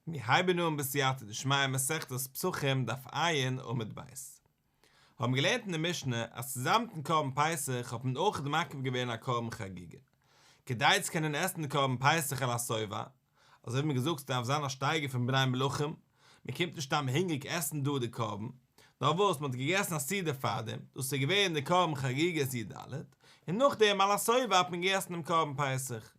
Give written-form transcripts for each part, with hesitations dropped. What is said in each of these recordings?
מיר הייבן אן בסייעתא דשמיא מסכת פסחים דף ע' עמוד ב'. האבן געלערנט אין די משנה אז צוזאמען מיטן קרבן פסח האט מען אויך מקריב געווען א קרבן חגיגה. כדי צו קענען עסן די קרבן פסח על השובע, אזוי ווי מ'האט געזאגט ס'דארף זיין א שטייגער פון בני מלכים, מ'קומט נישט סתם הונגעריג עסן דא די קרבן, נאר וואס מ'האט געגעסן א סעודה פארדעם, דאס איז געווען די קרבן חגיגת י ד, און נאכדעם על השובע האט מען געגעסן דעם קרבן פסח.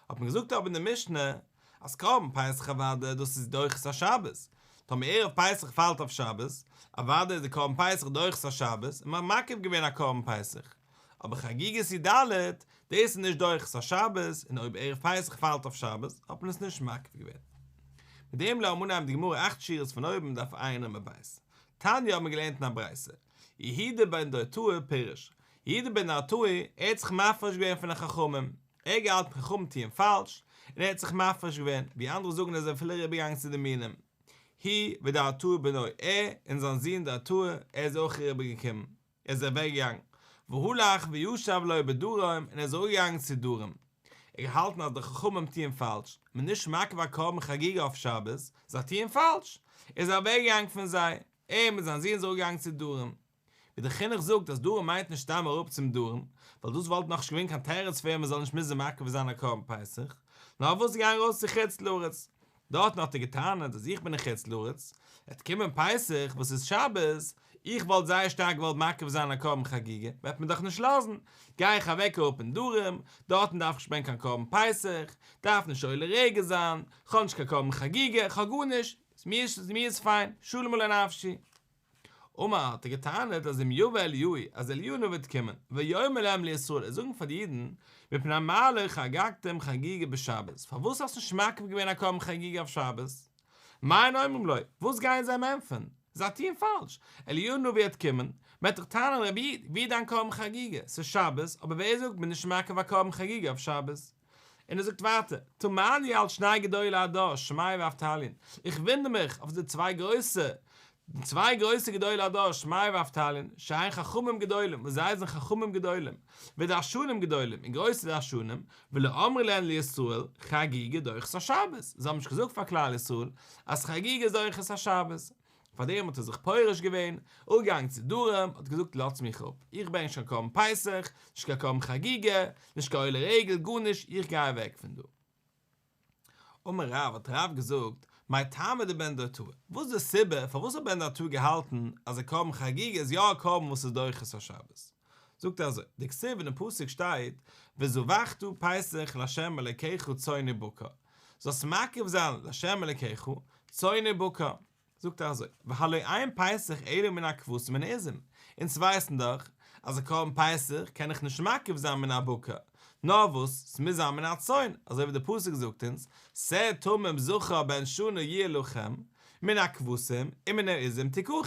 האט מען געזאגט אבער אין די משנה אז קרבן פסח אוודאי דאס איז דוחה את השבת, טאמער ערב פסח פאלט אויף שבת, אוודאי איז די קרבן פסח דוחה את השבת און מען האט מקריב געווען א קרבן פסח, אבער חגיגת י ד, דאס איז נישט דוחה את השבת און אויב ערב פסח פאלט אויף שבת האט מען עס נישט מקריב געווען. מיט דעם לאמיר אנהייבן די גמרא אכט שורות פון אויבן דף ע' עמוד ב'. תניא האט מען געלערנט אין א ברייתא, יהודה בן דורתאי פירש, יהודה בן דורתאי, ער האט זיך מפריש געווען פון די חכמים, ער האט געהאלטן חכמים טוען פאלש, און ער האט זיך מפריש געווען, ווי אנדערע זאגן איז ער אפילו אריבערגעגאנגען צו די מינים. הוא ודורתאי בנו ער און זיין זון דורתאי, ער איז אויך אריבערגעקומען, ער איז אוועקגעגאנגען, והלך וישב לו בדרום, און ער איז אראפגעגאנגען צו דרום. ער האט געהאלטן אז די חכמים טוען פאלש, מען נישט מקריב א קרבן חגיגה אויף שבת, זיי טוען פאלש! ער איז אוועקגעגאנגען פון זיי, ער מיט זיין זון איז אראפגעגאנגען צו דרום. ווי דער חינוך זאגט אז דרום מיינט נישט סתם אראפ צום דרום, ווייל דאס וואלט נאכנישט געווען קיין תירוץ פאר אים מען זאל נישט מוזן מקריב זיין א קרבן פסח, נאר וואס גיין ארויס צו חוץ לארץ. דארטן האט ער געטענה'ט אז איך בין אין חוץ לארץ, וועט קומען פסח וואס איז שבת, איך וואלט זייער שטארק געוואלט מקריב זיין א קרבן חגיגה, וועט מען דאך נישט לאזן, גיי איך אוועק אראפ אין דרום, דארטן דארף איך נישט ברענגען קיין קרבן פסח, דארף נישט עולה רגל זיין, כ'האב נישט קיין קרבן חגיגה, כ'האב גארנישט, מיר איז פיין, שלום עלי נפשי. אמר האט ער געטענה'ט אז אם יבא אליהו, אז אליהו הנביא וועט קומען, ויאמר להם לישראל, ער זאגן פאר די אידן, מפני מה לא חגגתם חגיגה בשבת, פארוואס האסט נישט מקריב געווען א קרבן חגיגה אויף שבת? מה הן אומרים לו, וואס גייען זיי אים ענטפערן? זיי טוען פאלש, אליהו הנביא וועט קומען, מען וועט דאך טענה'ן רבי איד, ווי איז דיין קרבן חגיגה? ס'איז שבת, אבער ווער זאגט מען איז נישט מקריב א קרבן חגיגה אויף שבת? און ער זאגט ווייטער, תמהני על שני גדולי הדור, שמעיה ואבטליון, איך וואונדער מיך אויף די צוויי גרויסע, די צוויי גרויסע גדולי הדור, שמעיה ואבטליון, שהן חכמים גדולים, וואס זיי זענען חכמים גדולים, ודרשנים גדולים, און גרויסע דרשנים, ולא אמרו להן לישראל, חגיגה דוחה את השבת, זיי האבן נישט געזאגט פאר כלל ישראל, אז חגיגה איז דוחה את השבת. פאר דעם האט ער זיך פורש געווען, אפגעגאנגען צו דרום, האט געזאגט לאזטס מיך אפ, איך ברענג נישט קיין קרבן פסח, נישט קיין קרבן חגיגה, נישט קיין עולה רגל, גארנישט, איך גיי אוועק פון דא. אמר רב, האט רב געזאגט, מאי טעמא דבן דורתאי, וואס איז די סיבה פארוואס האט בן דורתאי געהאלטן אז א קרבן חגיגה איז יא א קרבן וואס איז דוחה את השבת? זאגט ער אזוי, דכתיב אין די פסוק שטייט, וזבחת פסח לה' אלוקיך צאן ובקר, זאלסט מקריב זיין לה' אלוקיך צאן ובקר, זאגט ער אזוי, והלא אין פסח אלא מן הכבשים ומן העזים, אונז ווייסן דאך אז א קרבן פסח קען איך נישט מקריב זיין מן הבקר, נאר וואס, ס'מוז זיין מן הצאן, אזוי ווי די פסוק זאגט אונז, שה תמים זכר בן שנה יהיה לכם, מן הכבשים ומן העזים תקחו.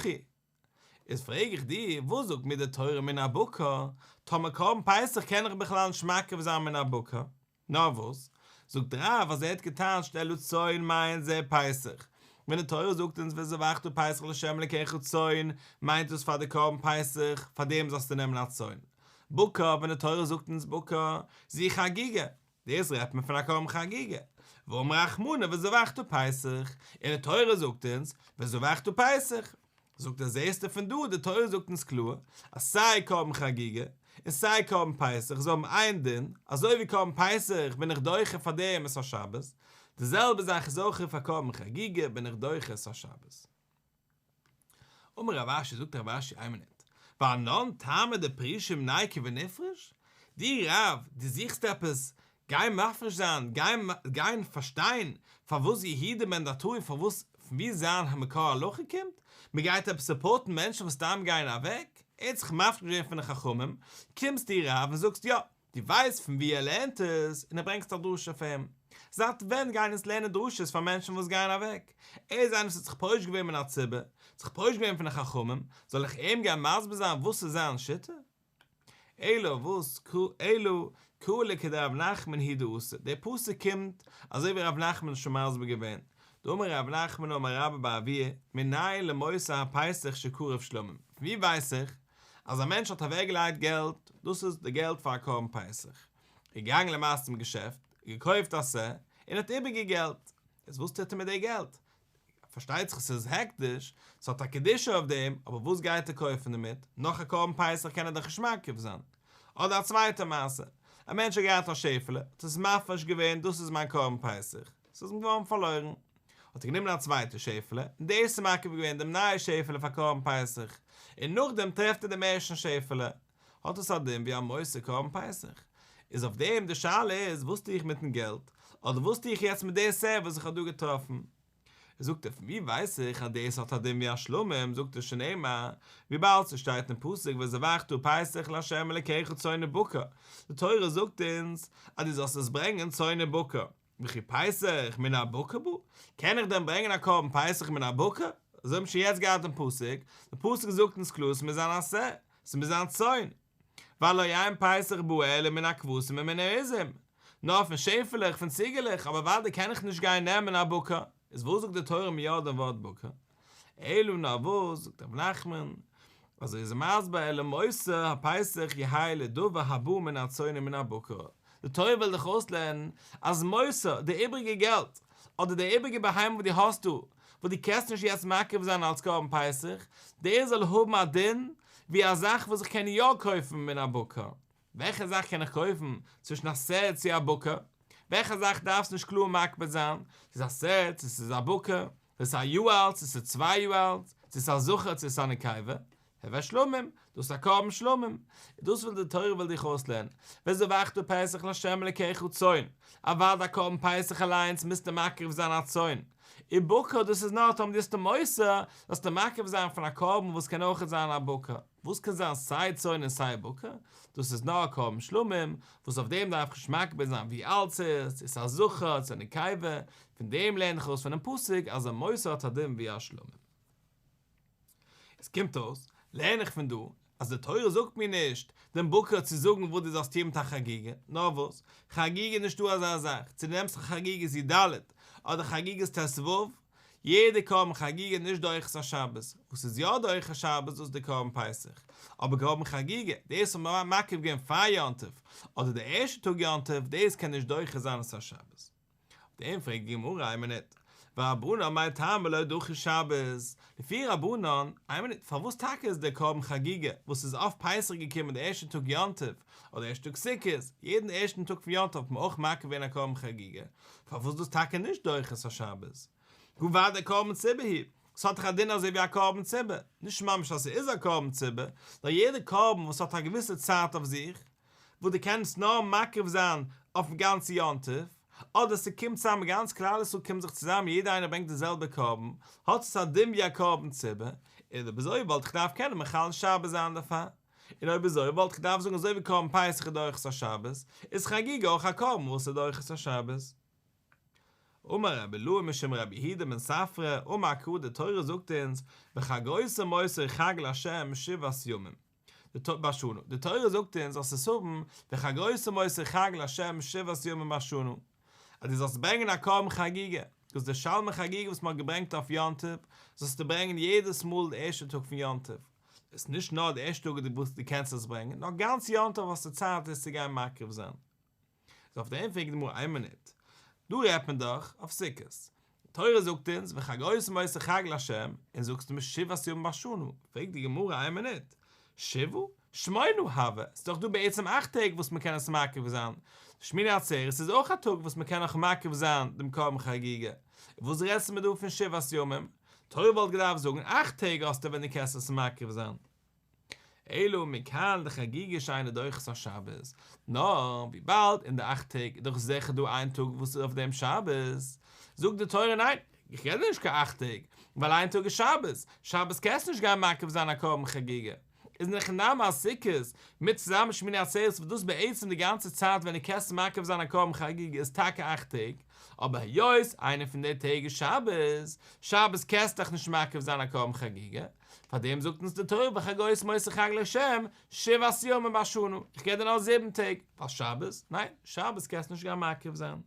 איז פרעג איך דיר, וואס זאגט מיר די תורה מן הבקר, טאמער קרבן פסח קען איך בכלל נישט מקריב זיין מן הבקר? נאר וואס, זאגט רב אז ער האט געטייטשט אלא צאן מיינט זה פסח, ווען די תורה זאגט אונז וזבחת פסח לה' אלקיך צאן, מיינט דאס פאר די קרבן פסח, פאר דעם זאלסטו נעמען א צאן. בקר, ווען די תורה זאגט אונז בקר, זו חגיגה, דאס רעדט מען פון א קרבן חגיגה, ואמר רחמנא וזבחת פסח, און די תורה זאגט אונז וזבחת פסח, זאגט ער זעסטו פון דא די תורה זאגט אונז קלאר אז סיי קרבן חגיגה און סיי קרבן פסח זיי האבן איין דין, אזוי ווי קרבן פסח בין איך דוחה פאר דעם את השבת, די זעלבע זאך איז אויך פאר קרבן חגיגה בין איך דוחה את השבת. אמר רב אשי, זאגט רב אשי איין מינוט, ואנן טעמא דפרישי מיניה כבנפרש? דו רב, דו זוכסט עפעס, גיי מפריש זיין, גיי גיין פארשטיין פארוואס יהודה בן דתאי פארוואס פון ווי זיין מקור הלכה קומט, מען גייט עפעס support ן מענטשן וואס סתם גייען אוועק, ער האט זיך מפריש געווען פון די חכמים, קומסטו רב און זאגסט יא, דו ווייסט פון ווי ער לערנט עס און ער ברענגסט א דרשה פאר אים. זייט ווען גייען אונז לערנען דרשות פאר מענטשן וואס גייען אוועק? ער איז איינער וואס האט זיך פורש געווען מן הציבור, האט זיך פורש געווען פון די חכמים, זאל איך אים גיין מסביר זיין וואס איז זיין שיטה? אלא וואס אלא קרא לכדרב נחמן הוא דאתא, דער פסוק קומט אזוי ווי רב נחמן האט שוין מסביר געווען, דאמר רב נחמן אמר רבה בר אבוה, מנין למותר הפסח שקרב שלמים, פון ווי ווייס איך אז א מענטש האט אוועקגעלייגט געלט, דאס איז די געלט פאר א קרבן פסח, איז געגאנגען למעשה צום געשעפט, געקויפט א שה, און האט איבעריגע געלט. איז וואס טוט ער מיט די געלט? פארשטייט זיך ס'איז הקדש, ס'האט א קדושה אויף דעם, אבער וואס גייט ער קויפן דערמיט? נאך א קרבן פסח קען ער דאך נישט מקריב זיין. אדער א צווייטע מעשה, א מענטש האט געהאט א שעפעלע, האט עס מפריש געווען דאס איז מיין קרבן פסח, ס'איז אים געווארן פארלוירן, האט ער גענומען א צווייטע שעפעלע, און דאס איז מקריב געווען דעם נייע שעפעלע פאר קרבן פסח, און נאכדעם טרעפט ער דעם ערשטן שעפעלע, האט עס א דין ווי א מותר קרבן פסח. איז אויף דעם די שאלה איז וואס טו איך מיטן געלט, אדער וואס טו איך יעצט מיט די שה וואס איך האב דא געטראפן. זאגט ער פון ווי ווייס איך אז דאס האט א דין ווי א שלמים, זאגט ער שנאמר, וויבאלד ס'שטייט אין פסוק וזבחת פסח לה' אלקיך צאן ובקר, די תורה זאגט אונז אז דו זאלסט עס ברענגען צאן ובקר, וכי פסח מן הבקר בא? קען איך דען ברענגען א קרבן פסח מן הבקר? אזוי האבן מיר שוין יעצט געהאט דעם פסוק, די פסוק זאגט אונז קלאר ס'מוז זיין א שה, ס'מוז זיין צאן, והלא אין פסח בא אלא מן הכבשים ומן העזים, נאר פון שעפעלעך, פון ציגעלעך, אבער אוודאי קען איך נישט גיין נעמען א בקר, איז וואס זאגט די תורה מיר יא דעם ווארט בקר? אלא נאר וואס, זאגט רב נחמן, אזוי איז ער מסביר אלא מותר הפסח יהא לדבר הבא מן הצאן ומן הבקר, די תורה וויל דיך אויסלערנען אז מותר, די איבריגע געלט, אדער די איבריגע בהמה וואס דו האסט דא, וואס דו קענסט נישט יעצט מקריב זיין אלס קרבן פסח, דער זאל האבן א דין ווי א זאך וואס איך קען יא קויפן מן הבקר. וועלכע זאך קען איך קויפן צווישן א שה צו א בקר? וועלכע זאך דארפסט נישט קלאר מקפיד זיין, צו ס'איז א שה צו ס'איז א בקר, צו ס'איז א יאר אלט צו ס'איז צוויי יאר אלט, צו ס'איז א זכר צו ס'איז א נקבה? הוי שלמים, דאס איז א קרבן שלמים, דאס וויל די תורה וויל דיך אויסלערנען, וזבחת פסח לה' אלקיך צאן, אוודאי א קרבן פסח אליינס מוזטו מקריב זיין א צאן, ובקר דאס איז נאר טאמער דו האסט מותר, זאלסטו מקריב זיין פון א קרבן וואס קען אויכעט זיין א בקר, וואס קען זיין סיי צאן און סיי בקר, דאס איז נאר א קרבן שלמים, וואס אויף דעם דארף איך נישט מקפיד זיין ווי אלט ס'איז, צו ס'איז א זכר צו א נקבה, פון דעם לערן איך אויס פונעם פסוק אז א מותר האט א דין ווי א שלמים. עס קומט אויס, לערן איך פון דא, אז די תורה זאגט מיר נישט דעם בקר צו זאגן וואס דו זאלסט טון מיט א חגיגה, נאר וואס, חגיגה איז נישטא אזא זאך, צו דו נעמסט א חגיגת י ד אדער חגיגת ט ו, יעדע קרבן חגיגה איז נישט דוחה את השבת, וואס איז יא דוחה שבת דאס איז די קרבן פסח, אבער קרבן חגיגה, דאס וואס מען מקריב געווען פאר יום טוב, אדער די ערשטע טאג יום טוב, דאס קען נישט דוחה זיין את השבת. אויף דעם פרעגט די גמרא איין מינוט, ורבנן מאי טעמא לא דחי שבת, לפי רבנן, איין מינוט, פארוואס טאקע איז דער קרבן חגיגה וואס איז אויף פסח געקומען די ערשטע טאג יום טוב, אדער ערשטע טאג סוכות, יעדן ערשטן טאג פון יום טוב האט מען אויך מקריב געווען א קרבן חגיגה, פארוואס דאס טאקע נישט דוחה את השבת? הא ודאי קרבן ציבור הוא, ס'האט דאך א דין אזוי ווי א קרבן ציבור, נישט ממש אז ס'איז א קרבן ציבור, נאר יעדע קרבן וואס האט א געוויסע צייט אויף זיך, וואס דו קענסט נאר מקריב זיין אויפן גאנצן יום טוב, אדער ס'קומט צוזאם גאנץ כלל ישראל קומט זיך צוזאם יעדער איינער ברענגט די זעלבע קרבן, האט עס א דין ווי א קרבן ציבור, און אויב אזוי וואלט איך געדארפט קענען מחלל שבת זיין דערפאר, און אויב אזוי וואלט איך געדארפט זאגן אזוי ווי קרבן פסח איז דוחה את השבת, איז חגיגה אויך א קרבן וואס איז דוחה את השבת. אמר רבי אילעא משום רבי יהודה בן ספרא, אמר קרא די תורה זאגט אונז, וחגותם אותו חג לה' שבעת ימים. בשנה, די תורה זאגט אונז זאלסט עס האבן וחגותם אותו חג לה' שבעת ימים בשנה, אז דו זאלסט ברענגען א קרבן חגיגה, דאס איז די שלמי חגיגה וואס מען האט געברענגט אויף יום טוב, זאלסטו ברענגען יעדעס מאל די ערשטע טאג פון יום טוב, עס איז נישט נאר די ערשטע טאג וואס דו קענסט עס ברענגען, נאר גאנץ יום טוב האסטו צייט עס צו גיין מקריב זיין. איז אויף דעם פרעגט די גמרא איין מינוט, דא רעדט מען דאך אויף סוכות, די תורה זאגט אונז וחגותם אותו חג לה', און זאגסטו מיר שבעת ימים בשנה, פרעגט די גמרא איין מינוט, שבעה? שמונה הוה, ס'איז דאך דא בעצם אכט טעג וואס מ'קען עס מקריב זיין, שמיני עצרת איז אויך א טאג וואס מ'קען נאך מקריב זיין דעם קרבן חגיגה, וואס רעדסטו מיר דא פון שבעת ימים? תורה וואלט געדארפט זאגן אכט טעג האסטו ווען דו קענסט עס מקריב זיין. אלא מכאן לחגיגה שאינה דוחה את השבת, נאר וויבאלד אין די אכט טעג איז דאך זיכער דא איין טאג וואס איז אויף דעם שבת, זאגט די תורה ניין, איך געב דיר נישט קיין אכט טעג, ווייל איין טאג איז שבת, שבת קענסטו נישט גיין מקריב זיין א קרבן חגיגה, איז אין הכי נמי אז סוכות מיט צוזאמען שמיני עצרת וואס דאס בעצם די גאנצע צייט ווען דו קענסט מקריב זיין א קרבן חגיגה איז טאקע אכט טעג, אבער היות איינע פון די טעג איז שבת, שבת קענסטו דאך נישט מקריב זיין א קרבן חגיגה, פאר דעם זאגט אונז די תורה וחגותם אותו חג לה' שבעת ימים בשנה, איך געב דיר נאר זיבן טעג, ווייל שבת, ניין, שבת קענסטו נישט גיין מקריב זיין.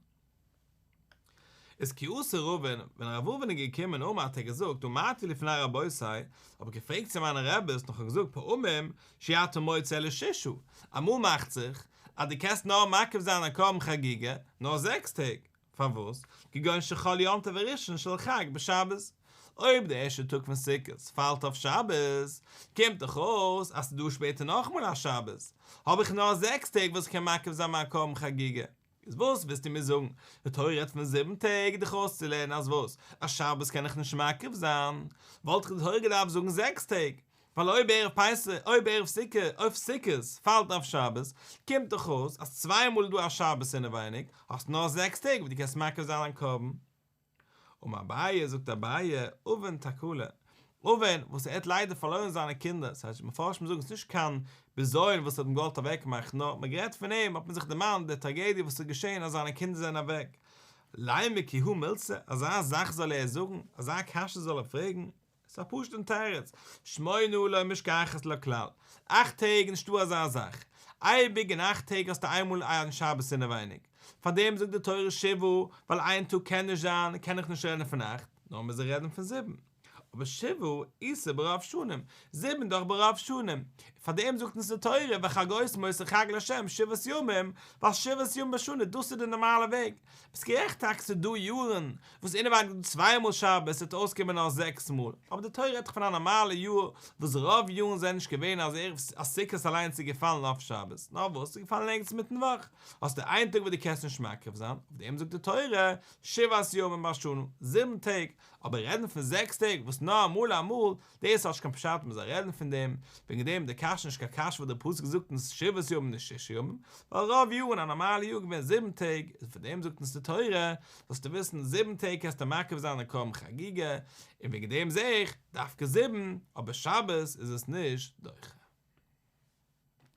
איז כי אתא רבין, ווען רב אבין איז געקומען אמר האט ער געזאגט אמרתי לפני רבותי, האב איך געפרעגט צו מיינע רעבעס און איך האב געזאגט פעמים שאי אתה מוציא אלא ששה, אמאל מאכט זיך אז דו קענסט נאר מקריב זיין א קרבן חגיגה נאר זעקס טעג. פארוואס? כגון שחל יום טוב הראשון של חג בשבת. אויב די ערשטע טאג פון סוכות פאלט אויף שבת, קומט דאך אויס אז ס'איז דא שפעטער נאכאמאל א שבת, האב איך נאר זעקס טעג וואס איך קען מקריב זיין מיין קרבן חגיגה. איז וואס ווילסטו מיר זאגן? די תורה רעדט פון זיבן טעג דיך אויסצולערנען אז וואס? אז שבת קען איך נישט מקריב זיין? וואלט דאך די תורה געדארפט זאגן זעקס טעג, ווייל אויב ערב פסח, אויב ערב סוכות, אויב סוכות פאלט אויף שבת, קומט דאך אויס אז צוויי מאל איז דא א שבת אינעווייניג, האסט נאר זעקס טעג וואס דו קענסט מקריב זיין דיין קרבן. אמר אביי, זאגט אביי, אבן תקלה, אבן וואס ער האט ליידער פארלוירן זיינע קינדער, ס'הייסט מפרשים זאגן ס'איז נישט קיין בזיון וואס האט אים געוואלט אוועק מאכן, נאר מ'האט גערעדט פון אים האט מען זיך דערמאנט די טראגעדיע וואס איז געשען אז זיינע קינדער זענען אוועק, לימא כי הא מילתא, אזא זאך זאל ער זאגן, אזא קשיא זאל ער פרעגן? ס'איז א פשוט'ן תירוץ, שמונה לא משכחת לה כלל, אכט טעג נישטא אזא זאך, אייביג אין אכט טעג האסטו איינמאל איין שבת אינעווייניג, פארדעם זאגט די תורה שבעה, ווייל איין טאג קען נישט זיין, קען איך נישט רעדן פון אכט, נאר מוז איך רעדן פון זיבן. אבער שבעה איתא ברוב שנים, זיבן דאך ברוב שנים, פארדעם זאגט אונז די תורה וחגותם אותו חג לה' שבעת ימים, ווייל שבעת ימים בשנה דאס איז די נארמאלע וועג, ביסט גערעכט טאקע ס'איז דא יארן וואס אינעווייניג איז דא צוויי מאל שבת ס'וועט אויסקומען נאר זעקס מאל, אבער די תורה רעדט דאך פון א נארמאלע יאר וואס רוב יארן זענען נישט געווען אז ערב אז סוכות אליינס איז געפאלן אויף שבת, נאר וואס ס'איז געפאלן ערגעץ אינמיטן וואך, האסטו איין טאג וואס דו קענסט נישט מקריב זיין, אויף דעם זאגט די תורה שבעת ימים בשנה, זיבן טעג, אבער רעדן פון זעקס טעג וואס נאר אמאל אמאל, דאס האט נישט קיין פשט מען זאל רעדן פון דעם, וועגן דעם די קשיא נישט קיין קשיא וואס דער פסוק זאגט אונז שבעת ימים נישט ששה ימים, ווייל רוב יארן א נארמאלע יאר געווען זיבן טעג, איז פון דעם זאגט אונז די תורה, זאלסטו וויסן זיבן טעג קענסטו מקריב זיין א קרבן חגיגה, און וועגן דעם זעה איך, דווקא זיבן, אבער שבת איז עס נישט דוחה.